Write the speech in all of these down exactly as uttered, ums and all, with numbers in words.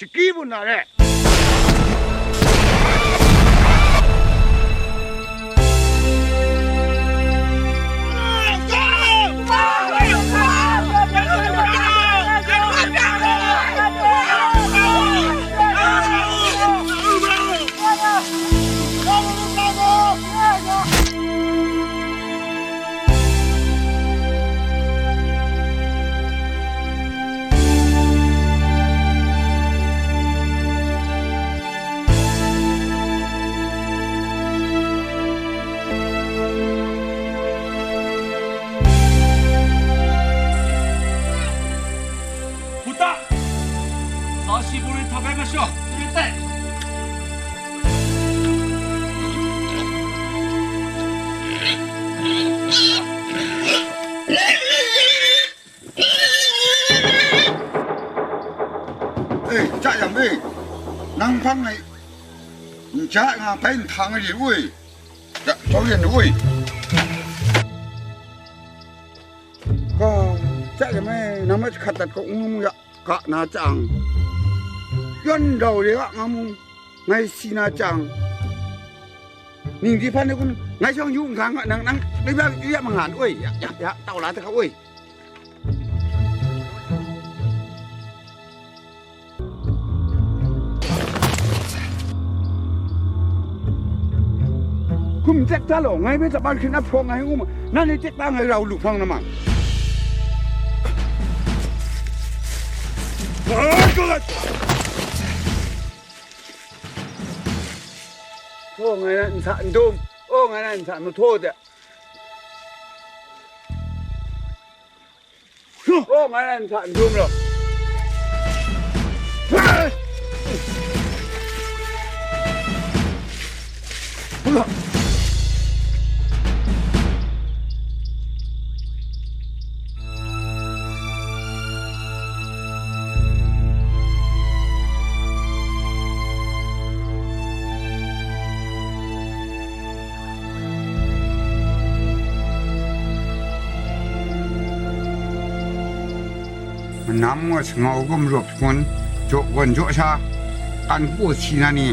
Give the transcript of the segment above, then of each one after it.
Shagri bun na re. Kuta! Sa shi buri hta bai masha, shi tai. E, Cha Yam e, nang hpang ai n ja nga bai n htang ai ri ui, ya, tau yan ui. Ga, Cha Yam e, nang mai hkat dat kau n mu ya, ga na chyang, yawn rau re a nga mu, ngai si na chyang, ning di hpan de kun, ngai shawng yu n ga nga, nang, nang, nang ya, ya, ya, mangan ui, ya, ya, ya, tau la ta ga ui. Hkum tek ta law, ngai hpe taban hkrin ap hprawng ai ngu ma, nanhte tek ta ngai rau lu hpang na mang. Hpaw ngai na nsa n dum, aw ngai na nsa n htaw de. Hpaw ngai na nsa n dum law. Manam ngut sangau gumrup shangun, jaw gawn jaw sha, kan hpaw si na ni?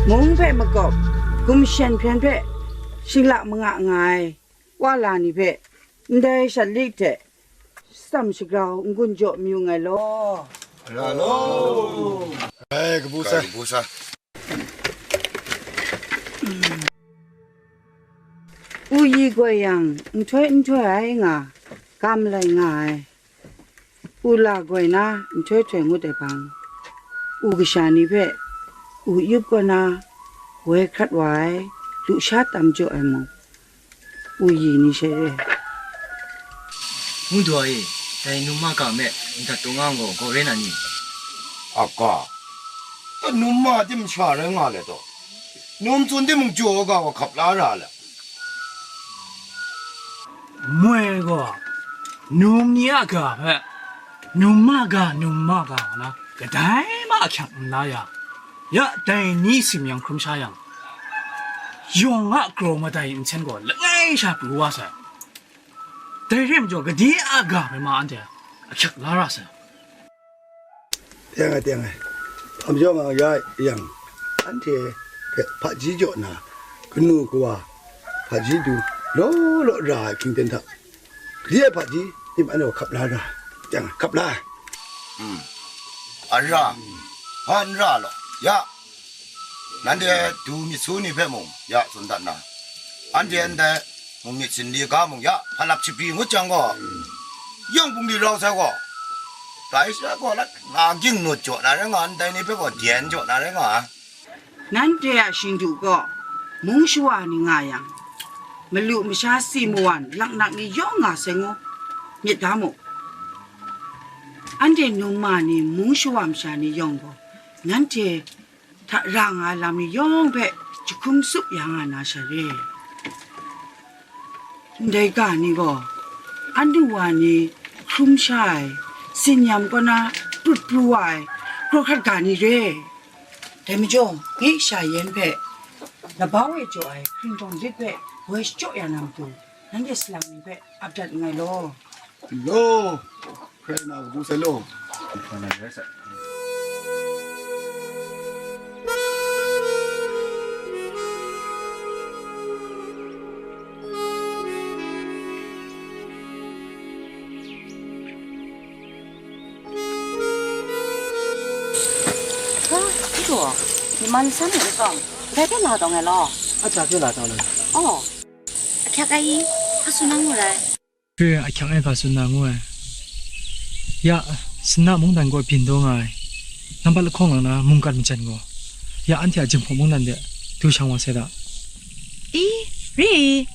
Mung hpe makawp, gumshen hpyen hpe shingla manga nga ai wa la ni hpe, ndai shatlik hte shatsam shagrau n-gun jaw mayu nngai law. Ra law. Ai, kabu sai. Kabu sai. U yi goi yang, nhtoi nhtoi ai nga, ga malai nga ai. U la goi na, nhtoi htoi ngut ai hpang, u kasha ni hpe, u yup kaw na, woi hkrat wa ai, lusha tam jaw ai mung, u yi ni she re. Ngu daw e, dai num ma ga me, ndat tung nga gaw, gaw rai na ni? A ga, num ma tim sha rai nga let taw, num tsun tim mung jaw ga wa hkap la ra let. Moi gaw, num ni a ga hpe, num ma ga, num ma ga, nga na, kadai ma ahkyak n la ya, ya dai ni sim yang hkrum sha yang, yawng a kraw madai nsen gaw langai sha pru wa sai. Dai re majaw, gade a ga rai ma anhte ahkyak la ra sai. Teng ai, teng ai. Hpam jaw nga ya yang, anhte hpe hpaji jaw na, kanu kawa hpaji du law law ra ai hpingten hta, gade ai hpaji nim anhte hkap la ra, teng ai, hkap la ai. Hmm. An ra, hpa n ra law, ya. Nanhte du myit su ni hpe mung, ya, tsun dat na, anhte ndai mung myit sinli ga mung, ya, hpa lap shapri ngut jang gaw, yawng bungli rau sai gaw, rai sha gaw, lat nga ging nut jaw na rai nga, ndai ni hpe gaw dyen jaw na rai nga ai. Nanhte a shingdu gaw mung shawa ni nga yang, malu masha si mawan laknak ni yawng nga sai ngu, myit ga mu. Anhte num ma ni mung shawa masha ni yawng gaw, nanhte hta ra nga ai lam ni yawng hpe jahkum tsup ya nga na sha re. Ndai ga ni gaw, anu wa ni hkrum sha ai, tsin-yam kaw na prut pru wa ai, hkra hkrat ga ni re. Dai majaw, nye sha yan hpe, labau e jaw ai hkringtawng lit hpe woi shachyaw ya na matu, nanhte salang ni hpe ap dat nngai law. Law, hkrai na kabu sai law. Ga, i gaw, myi man san ni n kawng, ndai hpe la taw nga law. A ta hpe la taw na? Aw, ahkyak ai i, hpa tsun na ngu rai. Re, ahkyak ai hpa tsun na ngu ai. Ya, Sinna mungdan kaw byin taw nga ai. Nambat lahkawng lang na mungkan majan gaw, ya anhte a Jinghpaw mungdan de du shang wa sai da. I, re i?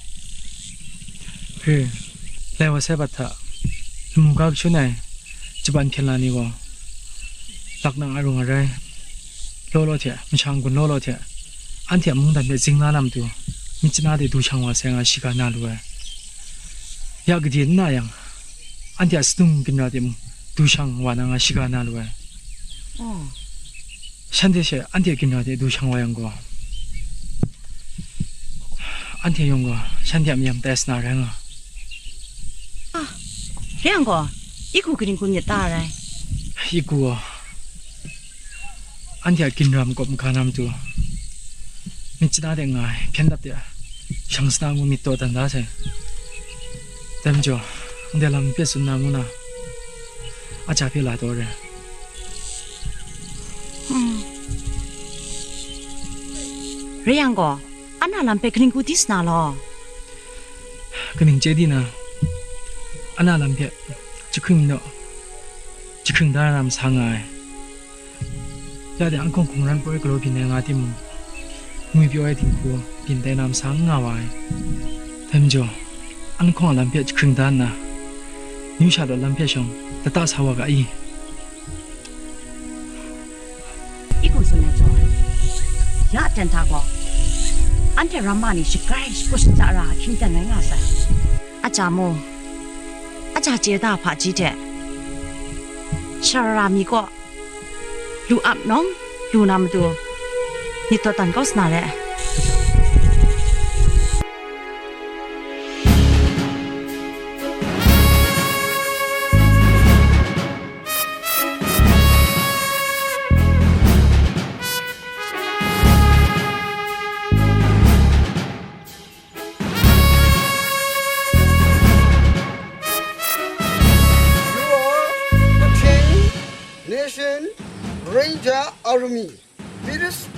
Re, lai wa sai bat hta, lamu ga kashun ai, Japan hpyen la ni gaw, lak na arung arai, law law hte, masha n-gun law law hte, anhte a mungdan hpe zing la na matu, myit chana de du shang wa sai nga shiga na lu ai. Ya gade n na yang, anhte a sadung ginra de mung du shang wa na nga shiga na lu ai. Oh. Shanhte she anhte ginra de du shang wa yang gaw, anhte yawng gaw shanhte a mayam tai sa na rai nga. Ah, re yang gaw, i ku kaning kun myit ta rai? I ku gaw, anhte a ginra makawp maga na matu, myit chana de nga ai, hpyen dap de, shang sana ngu myit taw dan da sai. Dai majaw, ndai lam hpe tsun na ngu na, a ja hpe la taw re. Hmm. Re yang gaw, a na lam hpe kaning ku di sa na law? Kaning chye di na, a na lam hpe jahkring naw, jahkring da na masa nga ai. Ya de, anhkawng hkungran poi galaw byin ai nga timung, ngwi pyaw ai dinghku byin tai na masa n nga wa ai. Dai majaw, anhkawng a lam hpe jahkring da nna, yu sha law lam hpe shawng lata sa wa ga i? I gaw tsun ai jaw, ya ten hta gaw, anhte ramma ni shagrai shakut shaja ra ahkying ten rai nga sai. A ja mu, a ja chye da hpaji hte, sara mi kaw lu ap nawng lu na matu, myit taw dan kau sa na re. You are Kachin Nation Ranger Army, British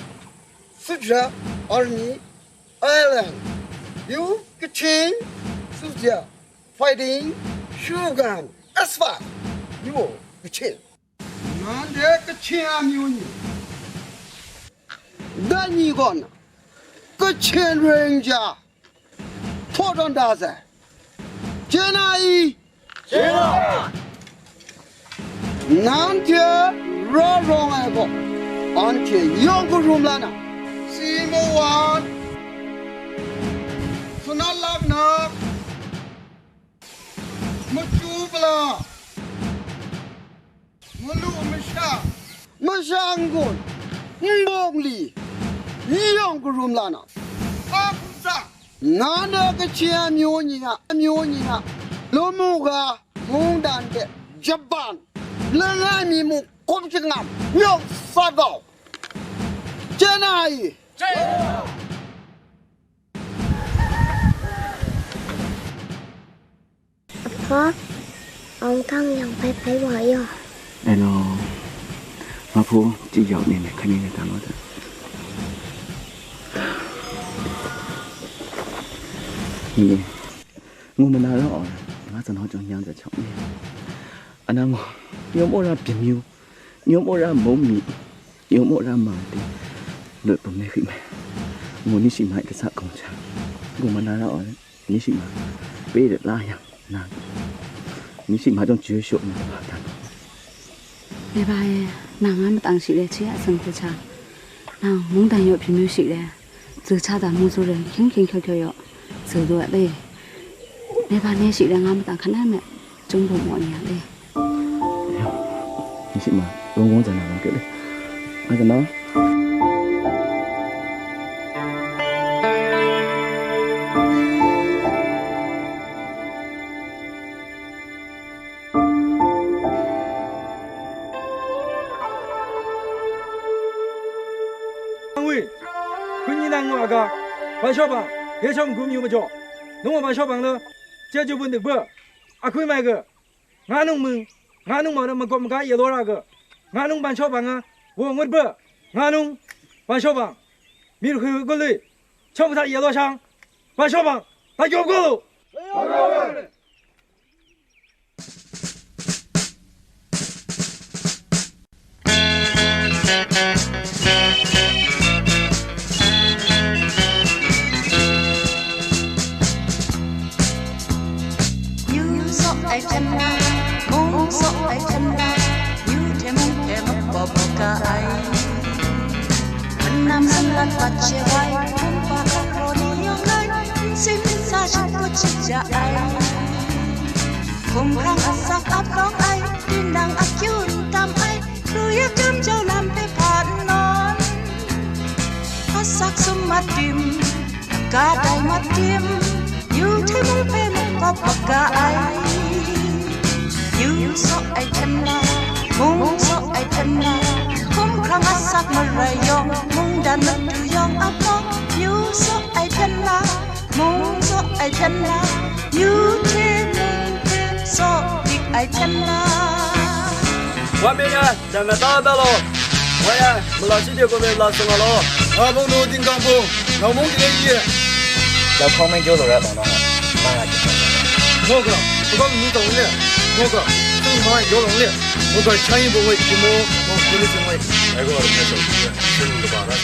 Federal Army, Ireland. You Kachin soldier fighting Shogun S five. You are Kachin. Nanhte Kachin amyu ni, dai ni gaw na, Kachin Ranger hpaw tawn da sai. Chye na i? Chye na. Nanhte ra rawng ai gaw, anhte yawng karum la na, si mawan, sanat lap na, machyu pala, malu masha, masha n-gun, nbawng li, yawng karum la na, a hkum sa, nanhte Kachin amyu ni a, amyu ni a, lamu ga mungdan de Japan langai mi mung hkum shingkang yawng sa gau. Chye na i? Apa, aung tang yang bai bai wa ya. Hello. Nga phu, ci yau ni me kani ne tang wa ta. Ni, ngu mana ra o, nga zan ho jong yang za chok ni. Ana ngo, yo mo ra bim yu. Nyawm wora mung mi, nyawm wora ma de, lut bum ne hkrit me. Ngu ni shi mai kasa kong cha. Ngu ma na ra wa, ni shi ma, pe de la yang, na. Ni shi ma jong jwe sho na ba ta. Ngai ba e, nang nga matang shi le che a tsang hku cha. Nang mungdan yaw hpyi myu shi le, zu cha da mu zu ren hkying hkying hkyaw hkyaw yaw, zu du a le. Ngai ba ne shi le nga matang hkan ai me, chyum bum maw ni a le. Ni shi ma, wong wong zan na wong kyu le. Nga zan na. Ang wi, hkun ni nang wa ga, ban shawbang, ye shawng gum yu majaw, nung wa ban shawbang lo, chye ju bun dik bwe, a hkun mai ga, nga nung mung, nga nung ma na magawp maga ye law ra ga, nga nung ban shawbang a, wo ngut bwe, nga nung ban shawbang, myit hkui hkui gun lui, chawng kata ye law shang, ban shawbang, ta kyawm gaw lu. Yu sok ai hpyen na, mung sok ai hpyen na, yu hte mung hpe makawp ka ai. Manam salat pat she ai, kumhpa hkra ni yawng ai, nsin nsa shingkut shing ja ai. Hkumhkrang asak ap lawng ai, tinang akyu n tam ai, lu ya jam jau lam hpe hpa n nawn. Asak sum mat tim, ka dai mat tim, yu hte mung hpe makawp maga ai. Yu sok ai hpyen na, mung sok ai hpyen na, hkumhkrang asak marai yawng, mungdan matu yawng a hpawng, yu sok ai hpyen na, mung sok ai hpyen na, yu hte mung hpe sok dik ai hpyen na. Wa me ya, jang na ta da lo. Wa ya, mala shi de ko me la sung a lo. Nga bung nu ding gang bung, nau mung de ye. Jauhkawng me jaw law ra bang nang, nang a jin. Ngo ga, magam nu tawng le. Ngo ga, tu ma jaw long le. Ngo ga, chang yi bung wai, ki mo, mo, ko le sung wai. Ai go, ru me so, sung lu ba ra.